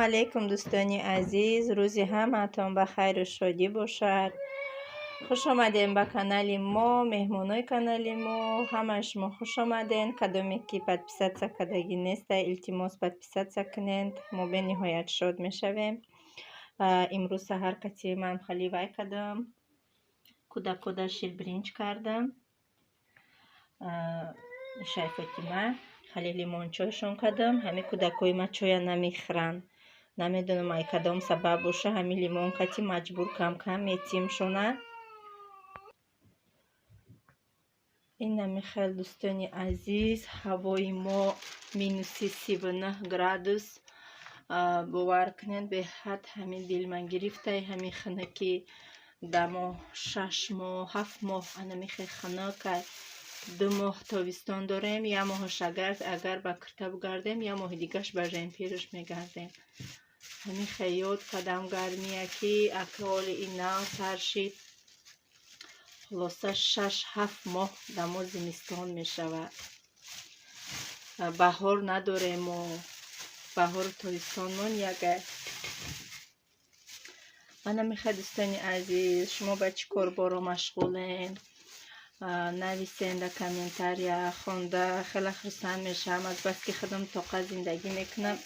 Алейкум, дӯстони азиз, рӯзи ҳамаатон ба хайру шодӣ бошад. Хуш омадем ба канали мо, меҳмонои канали мо, ҳамаи шумо хуш омаден. Кадоме ки подписаться кардагӣ неста, илтимос, подписаться кунед, мо бениҳоят шод мешавем. Имрӯз саҳар кати ман хали вай кардам, кӯдакода ширбиринҷ кардам. Шай Фотима хали лимончойшон кардам. Ҳами кӯдакои ма чоя намехӯранд. Намедонам, ай кадом сабаб боша, ҳами лимон кати маҷбур кам-кам метимшона. Инами хел, дӯстони азиз, ҳавои мо минуси 39 градус. Бовар кунед, беҳад ҳамин дилман гирифтай, ҳамин хунукӣ дамо 6 моҳ, 7 моҳ анами хел хунукай. 2 моҳ тобистон дорем, як моҳаш агар ба кирта бугардем, як моҳи дигаш ба жемпирш мегардем. Ҳамин хел ёд кардам гармия, ки аколи ин нав сар шид. Хулоса, 6-7 моҳ дамо зимистон мешавад. Баҳор надорем мо, баҳору тобистонмон ягай. Ана мехоҳед, дӯстони азиз, шумо ба чӣ корборо машғулен? Нависен дар комментария, хонда хеле хурсанд мешавам. Аз баски худам тоқа зиндагӣ мекунам,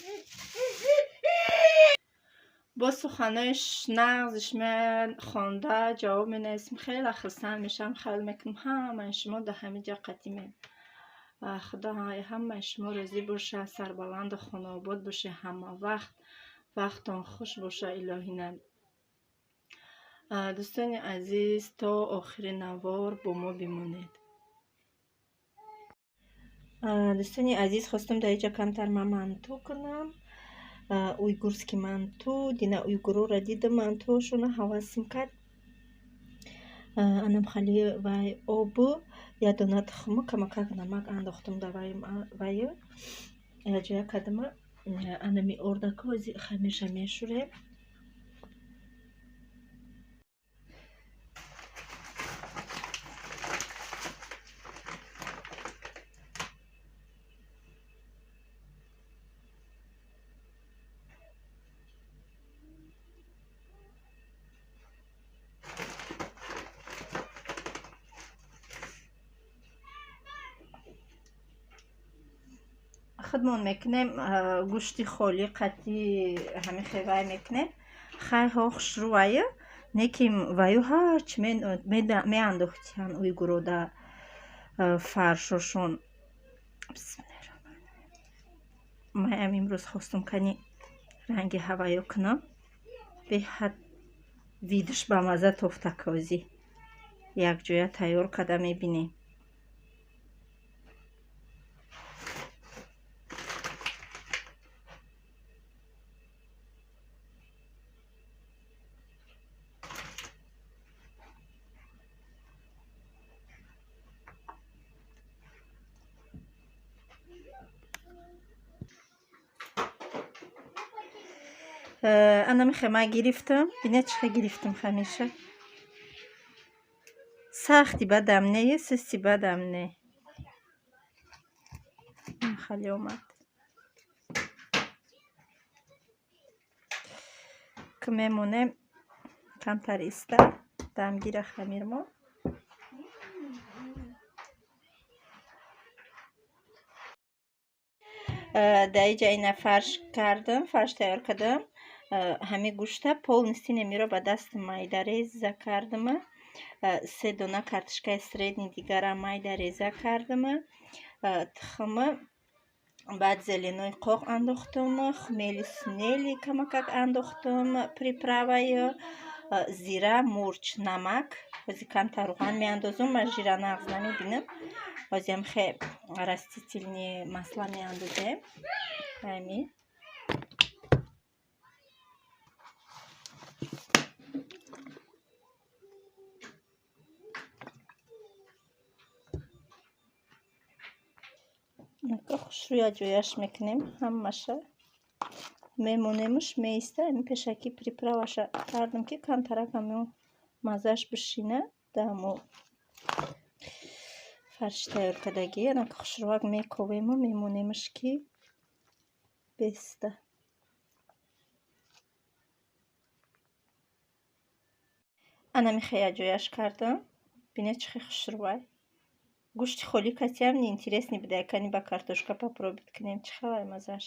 бо суханои нағзиш ман хонда ҷавоб менависем, хеле хурсанд мешавам. Хаёл мекунам, ҳамаи шумо дар ҳамин ҷо қатимем. Худо ҳамаи шумо розӣ бошад, сарбаланду хонаобод бошед, ҳама вақт вақтон хуш бошад, илоҳина. Дӯстони азиз, то охири навор бо мо бимонед. Дӯстони азиз, хостам дар инҷа камтар ман манту кунам, уйгурский манту. Дина уйгурора дидам, мантуошона ҳавасм кард. Анам хали вай обу як дона тухму камакак намак андохтам дар ваю, якҷоя кардама. Анами ордаку хамирша мешӯрем. Худмон мекунем, гӯшти холӣ қатӣ ҳамин хевай мекунем. Хайҳо, хушрӯваю не ки ваю ҳарчи меандохтиян уйгуро дар фаршошон. Маям имрӯз хостум кани ранги ҳаваё кунам. Беҳад видш ба мазза тофтакозӣ якҷоя тайёр карда мебинем. Ана михе ма гирифтам, бинед, чӣ хел гирифтам хамирша. Сахти бадам не, сусти бадам не, хали омад. Ки мемонем, камтар иста дамгира хамирмо. Дар иҷа ина фарш кардам, фарш тайёр кардам. Ҳами гӯшта полностью немиро ба даст майда реза кардама. Се дона картошкаи средний дигара майда реза кардама. Тухма, баъд зеленой қоқ андохтум, хмели сунели камакак андохтум, приправаю зира, мурч, намак. Ҳози камтар рӯған меандозум, ман жира нағз намебинам. Ҳозиам хе растительный масла меандозем. Ҳами хушрӯ якҷояш мекунем, ҳамаша мемонемуш, меиста. Ами пешакӣ приправаша кардам, ки камтарак ҳамин маззааш бишина дамо фарши тайёр кардагӣ. Анака хушрӯак мековему мемонемаш, ки беста. Ана михе яҷояш кардам. Бинед, чӣ хел хушрӯвай. Гӯшти холӣ катиам неинтересный буда, кани ба картошка попробовать кунем, чӣ хелай маззаш.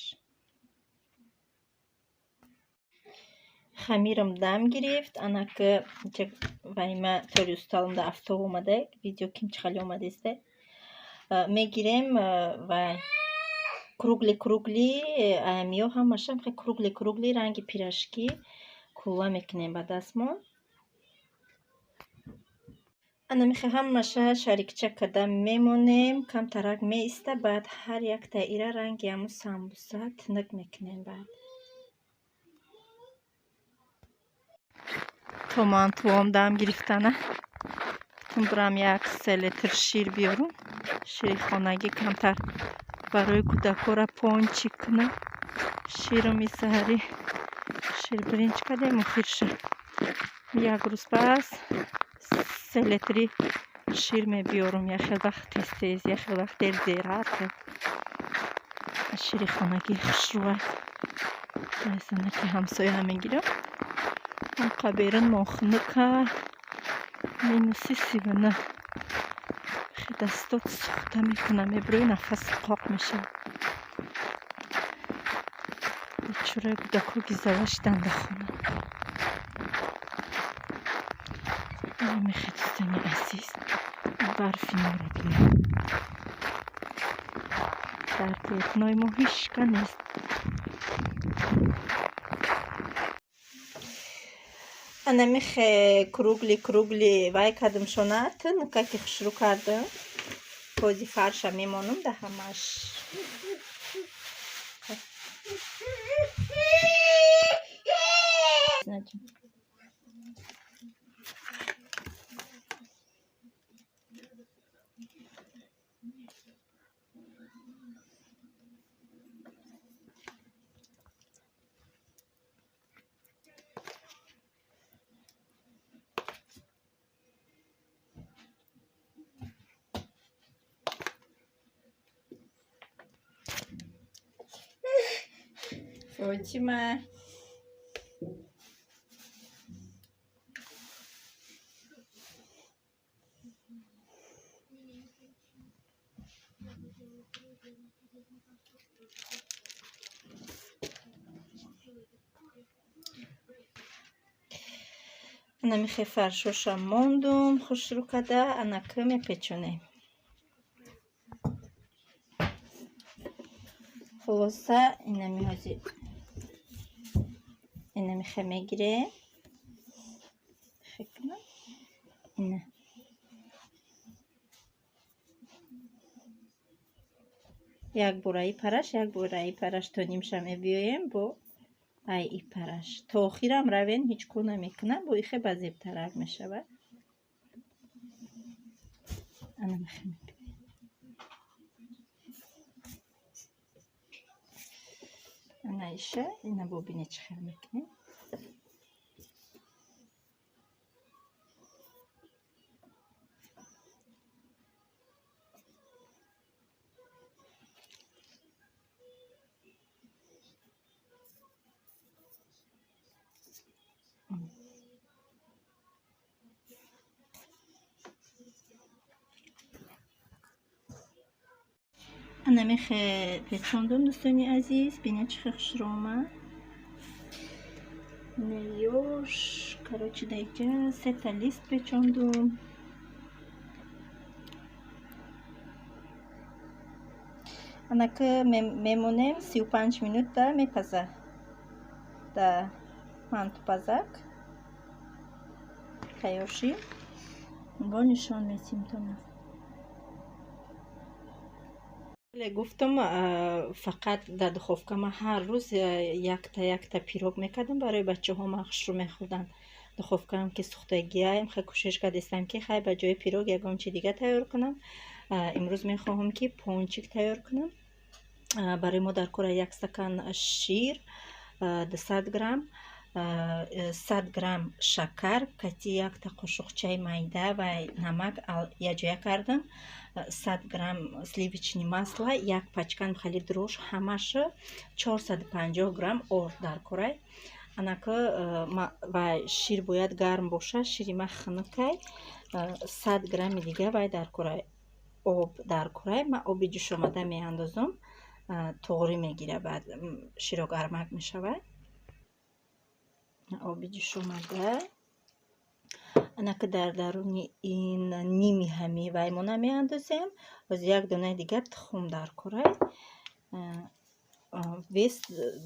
Хамирам дам гирифт. Анака вайма тори усталам да афтоб омада, видео ким чӣ хеле омадеста. Мегирем вай круглый круглый аямиё, ҳамашам хе круглый круглый ранги пирожки кулла мекунем ба дастмон. Ана михе ҳамаша шарикча карда мемонем, камтарак меиста, баъд ҳар якта ира ранги ҳамун самбуса тинук мекунем баъд. То мантуом дам гирифтана, тун бурам як се литр шир биёрум. Шири хонагӣ камтар барои кӯдакора пончик кунам. Ширум саҳарӣ ширбиринҷ кардем, охир шуд. Як рӯз пас се литри шир мебиёрум. Як хел вақт тез тез, як хел вақт дер дер, ҳар хел. Шири хонагӣ хушрӯвай. Занаки ҳамсоя мегирам. Онқа берун мохнука, -39. Дастот сӯхта мекунам, мебирои, нафас қоқ мешавад. Бечора кӯдако гизала шидан дар хона. Мехе, дӯстони азиз, барфи моро бинед. Дар окнои мо ҳичка нест. Ана михе круглый круглый вай кардам шона, тунука ки хушрӯ кардам. Кози фарша мемонам да ҳамаш. Фотима. Ана михе фаршоша мондум хушрӯ карда, анака мепечонем. Хулоса, инами ҳозир инамихе мегирем. Хекна. Ина. Як бораи параш, як бораи параш то нимша мебиёем, бо ай и параш. То охирам равен, ҳеҷ кор намекунам, бо ихе базебтарак мешавад. Ана михе мебиёем. Ана иша, ина бубине, чӣ хел мекунем. Ана мехе печондум, дӯстони азиз, бинед, чӣ хел хушрӯ омад. Ёш, короче, даиҷа сета лист печондум. Анака мемонем, 35 минута мепаза да мантупазак. Тайёр шид, бо нишон метим тона. Гуфтам, фақат дар духовка ман ҳар рӯз якта якта пирог мекардам барои бачаҳо, ман хушрӯ мехӯрданд. Духовкаам ки сӯхтагиаем, хай кӯшиш кардистам, ки хай ба ҷои пирог ягон чи дига тайёр кунам. Имрӯз мехоҳам, ки пончик тайёр кунам. Барои мо дар кора як стакан шир, 200 грамм, 100 грамм шакар, кати якта қошуқчаи майда ва намак якҷоя кардам, 100 грамм сливочный масло, як пачкан хали дрожжи, ҳамаша 450 грамм орд дар корай. Анака вай шир бояд гарм бошад. Шири ма хунукай. 100 грамми дига вай дар курай, об дар курай. Ма оби ҷӯшомада меандозам, туғрӣ мегирад, баъд широ гармак мешавад. Оби ҷӯшомада. Анака дар даруни ин ними ҳами ваймона меандозем. Боз як донаи дигар тухм дар курай. Вес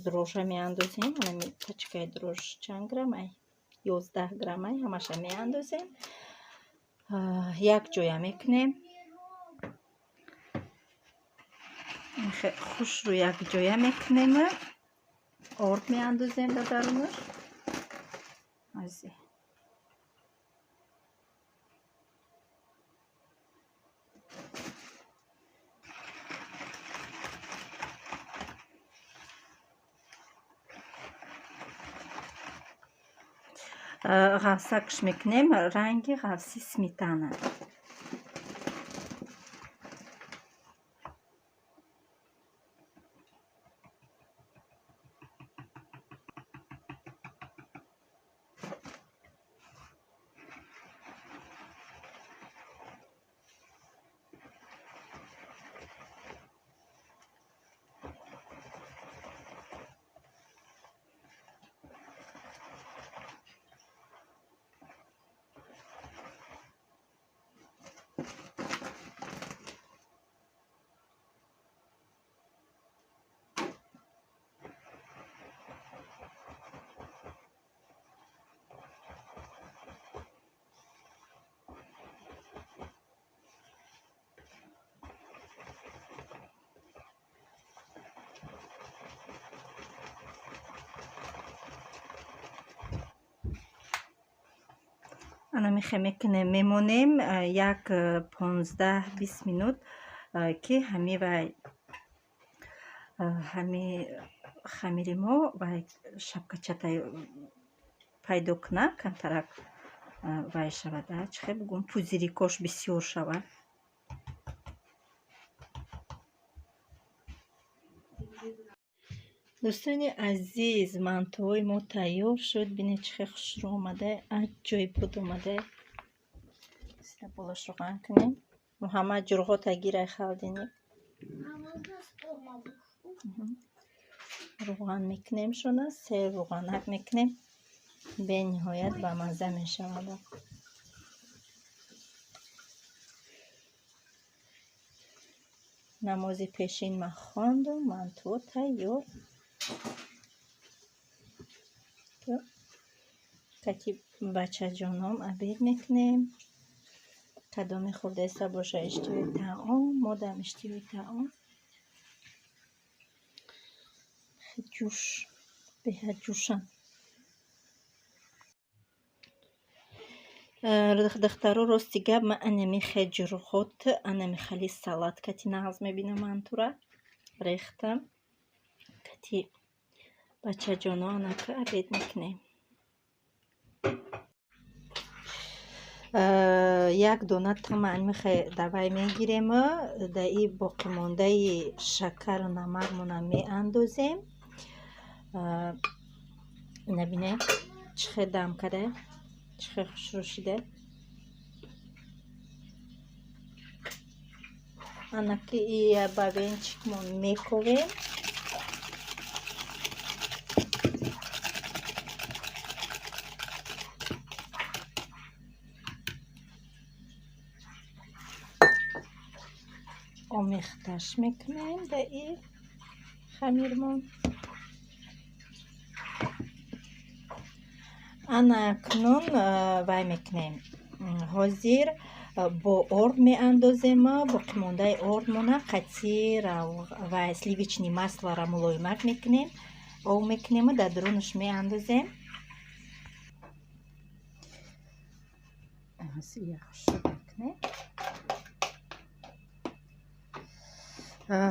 дрожжа меандозем. Анами пачкаи дрожж чанд граммай? 11 граммай. Ҳамаша меандозем. Як ҷоя мекунем. Хушрӯ як ҷоя мекунем. Орд меандозем дар дарунаш. Ғафсакш мекунем ранги ғафси сметана. Ана мехе мекунем, мемонем як 15-20 минут, ки ҳами вай ҳами хамири мо вай шапкача пайдо кунад, камтарак вай шавад, чӣ хел бигӯм, пузырикош бисёр шавад. Дӯстони азиз, мантуҳои мо тайёр шуд. Бинед чӣ хел хушрӯ омада, аҷоиб буд омада. Сира болош равған кунем. Муҳаммад ҷурғота гирай халдини. Равған мекунем шона, сер равғанак мекунем. Бениҳоят бамазза мешавад. Намози пешин ман хондум, мантуҳо тайёр. Кати бачаҷоном обед мекунем. Кадоме хӯрдаиста боша иштиҳои таом, модам иштиҳои таом. Ҷӯш, беҳад ҷӯшам. Духтаро, рости гап, ман анами хел ҷурғот, анами хели салат кати нағз мебинам мантура. Рехтам. Кати бачаҷоно анака обед мекунем. Як дона тума анмихе давай мегирем, да и боқимондаи шакару намакмона меандозем. Ина бинед чӣ хел дам када, чӣ хел хушрӯ шида. Анаки ия ба венчикмон мековем. Омехташ мекунем да и хамирмон. Ана акнун вай мекунем. Ҳозир бо орд меандозем, боқимондаи ордмона қатъи ва сливочный маслоро мулоимак мекунем, об мекунему дар дарунаш меандозем. Мекунем.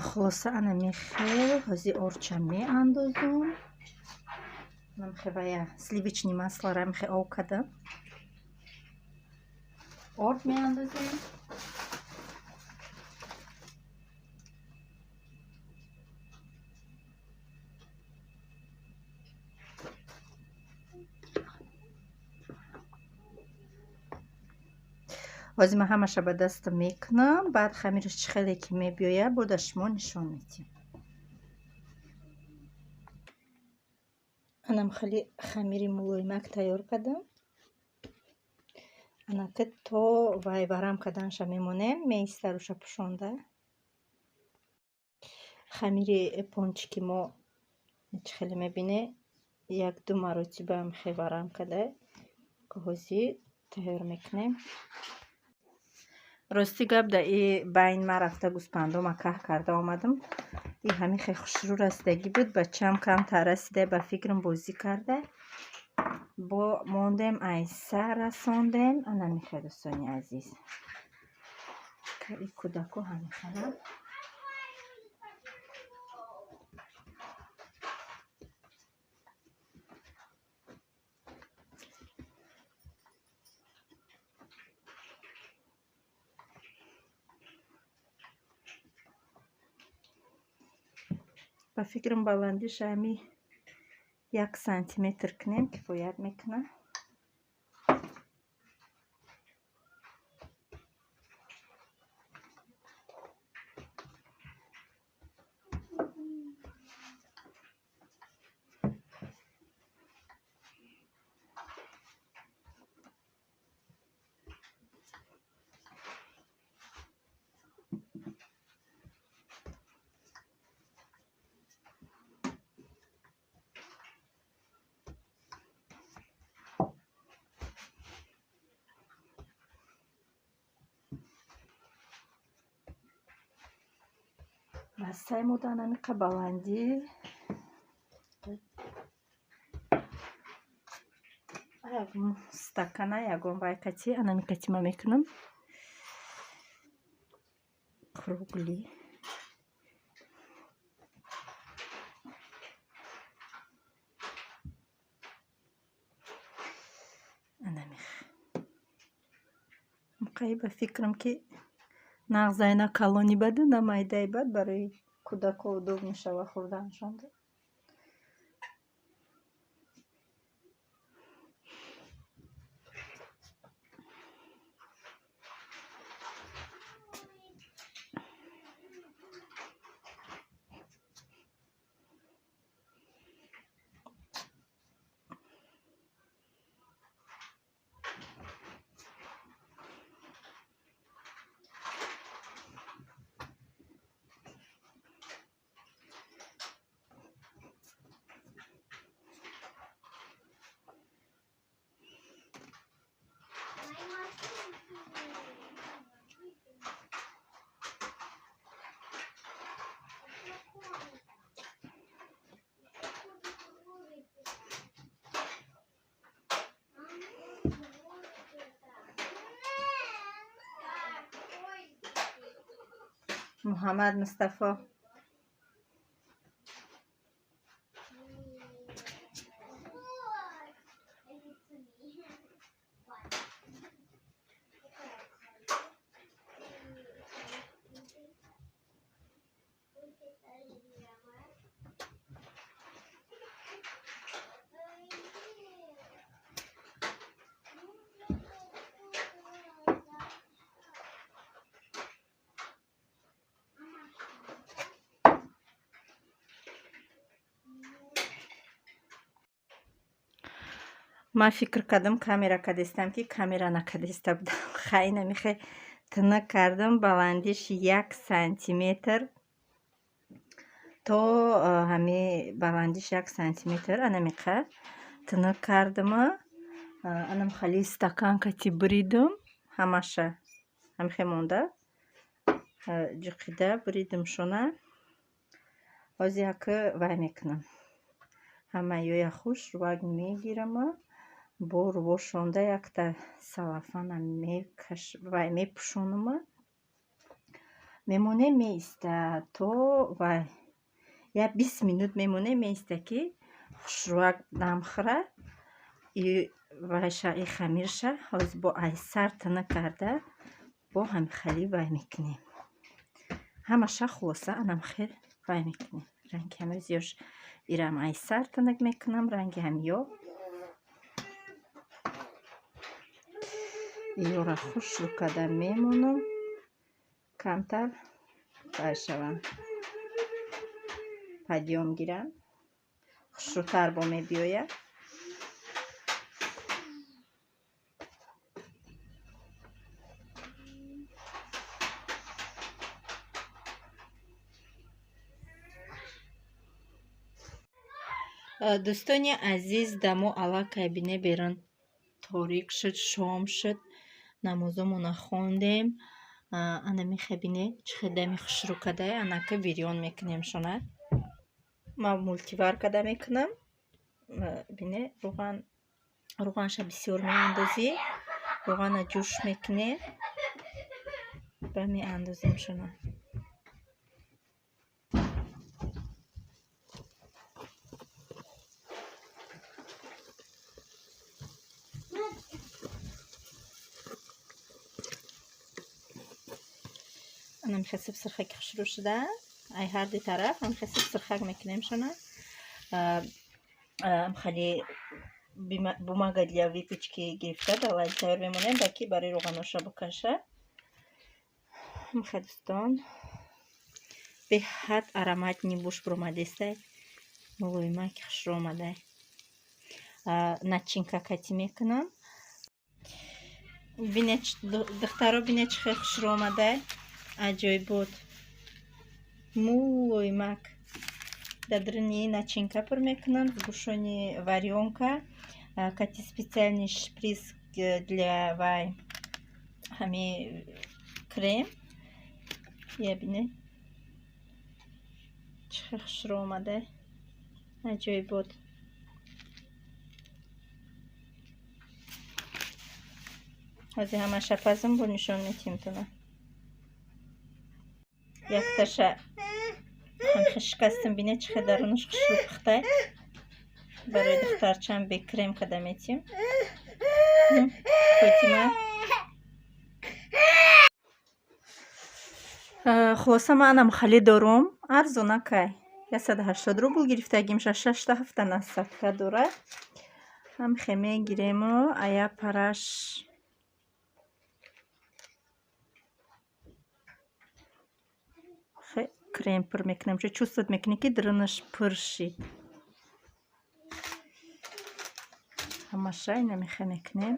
Хулоса ана мехел ҳозир ордча меандозум. Намхе вая сливочный маслоро мехе об кардам. Орд меандозем. Ҳозир ман ҳамаша ба дастам мекунам, баъд хамираш чӣ хеле ки мебиёяд, бо дар шумо нишон медиҳем. Анам хеле хамири мулоимак тайёр кардам. Анака то вай варам карданша мемонем, меистаруша пӯшонда. Хамири пончики мо чӣ хеле мебине, як-ду маротиба хе варам карда, ҳозир тайёр мекунем. Рости гап, да и байн ман рафта гӯспандома каҳ карда омадам. И ҳамин хе хушрӯ расидагӣ буд, бачаам камтар расида, ба фикрам бозӣ карда. Бо мондем, айса расондем. Анами хе, дӯстони азиз. И кӯдако ҳамин хелам. Ба фикрам, баландиша ҳами 1 сантиметр кунем, кифоят мекунад. Расай модан амиқа баландӣ. Стакана ягон вай кати, анами кати ма мекунам. Круглый. Анамих. Муқай ба фикрам, ки нағзай, на калони баду, на майдаи бад, барои кӯдако удоб мешава хӯрданашон. Муҳаммад Мустафо. Ман фикр кардам, камера кадестам, ки камера накадеста будам. Хай, намихе тинак кардам, баландиш 1 сантиметр то ҳами баландиш 1 сантиметр анамиқа тинак кардама. Анам хали стакан кати буридум, ҳамаша ҳамихе монда ҷиқида буридум шона. Ҳозир яка вай мекунам, ҳамаёя хуш рувак мегирама, бо рувошонда якта салафана мекаш, вай мепӯшонама, мемонем, меиста то вай як 20 минут мемонем, меиста, ки хушрӯяк дам хӯра и вайша, и хамирша. Ҳозир бо айсар тинак карда, бо ҳамихали вай мекунем ҳамаша. Хулоса, анам хел вай мекунем. Ранги ҳамир зиёш ирам айсар тинак мекунам, ранги ҳамиё. Иёра хушрӯ карда мемонам, камтар вай шаванд, подъём гиранд, хушрӯтар бо мебиёяд. Дӯстони азиз, дамо аллакай бине берун торик шуд, шом шуд, намозомона хондем. Ана михе бине, чӣ хел дами хушрӯ кардае. Анака бирён мекунем шона. Ман мультиваркада мекунам. Бине, руған, руғанша бисёр меандозӣ, руғана ҷӯш мекунем ва меандозем шона. Анам хесиб сирхаки хушрӯ шуда, ай ҳар ду тараф ам хесиб сирхак мекунем шона. Хали бумага для выпечки гирифта, давай тайёр мемонем, ба ки барои руғаноша букаша. Мхе, дӯстон, беҳад ароматный буш буромадестай, мулоимаки хушрӯ омадай. Начинка кати мекунам. Бине, духтаро, бине, чӣ хел хушрӯ омадай, аҷоибот, мулоимак. Дар даруни начинка пур мекунам, сгущённый варёнка кати, специальный шприц для вай, ҳами крем. Я бине, чӣ хел хушрӯ омадай, аҷоибот. Ҳозир ҳамаша пазм, бо нишон метиҳем туна. Якташа ҳамхе шикастам, бине, чӣ хел дарунаш хушрӯ пухтай. Барои духтарчам бе крем када метиҳем. Фотима. Хулоса, ман анам хали дорум, арзонакай, 180 рубл гирифтагим, шашта ҳафта насадка дорад. Ҳамхе мегирему ая параш крем пур мекунем. Чо чувствовать мекунӣ, ки дарунаш пур шид. Ҳамаша ина мехе мекунем.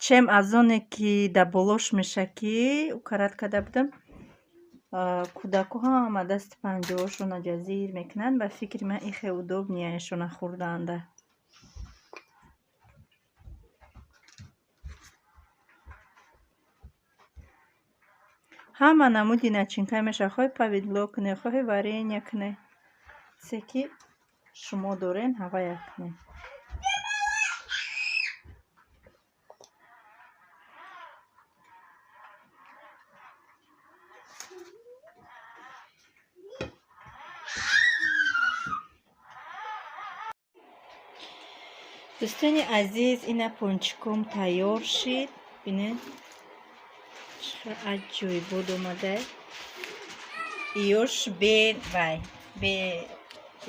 Чем аз оне ки дар болош меша, ки укарат карда будам, кӯдаку ҳама дасти панҷоҳошона ҷазир мекунанд. Ба фикри ман, ихе удобнее шона хӯрданда. Ҳама намуди начинка меша, хоҳи повидло кунед, хоҳи варенье кунед, се ки шумо дорен, ҳавая кунед. Дӯстони азиз, ина пончиком тайёр шид. Бинед, чӣ аҷоибот омада. Иёш бе вай, бе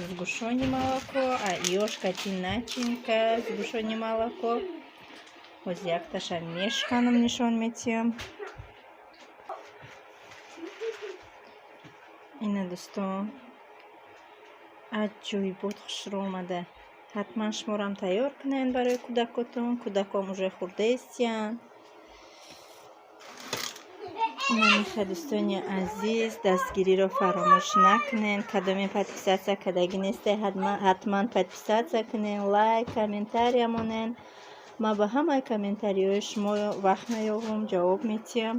сгущённый молоко, а иёш кати начинка сгущённый молоко. Ҳозир якташа мешканам, нишон метиҳам. Ина, дӯстон, аҷоибот хушрӯ омада. Ҳатман шуморам тайёр кунед барои кӯдакотон. Кӯдаком уже хурдаистиянд. Мехе, дӯстони азиз, дастгириро фаромӯш накунед. Кадоме подписаться кардагӣ несте, ҳатман подписаться кунед, лайк, комментария монед. Ман ба ҳамаи комментариҳои шумо вақт меёбам, ҷавоб метиҳам.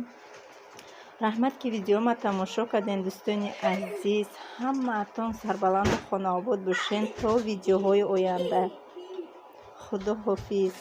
Раҳмат, ки видеома тамошо кардем, дӯстони азиз. Ҳамаатон сарбаланду хонаобод бошед то видеоҳои оянда. Худо ҳофиз.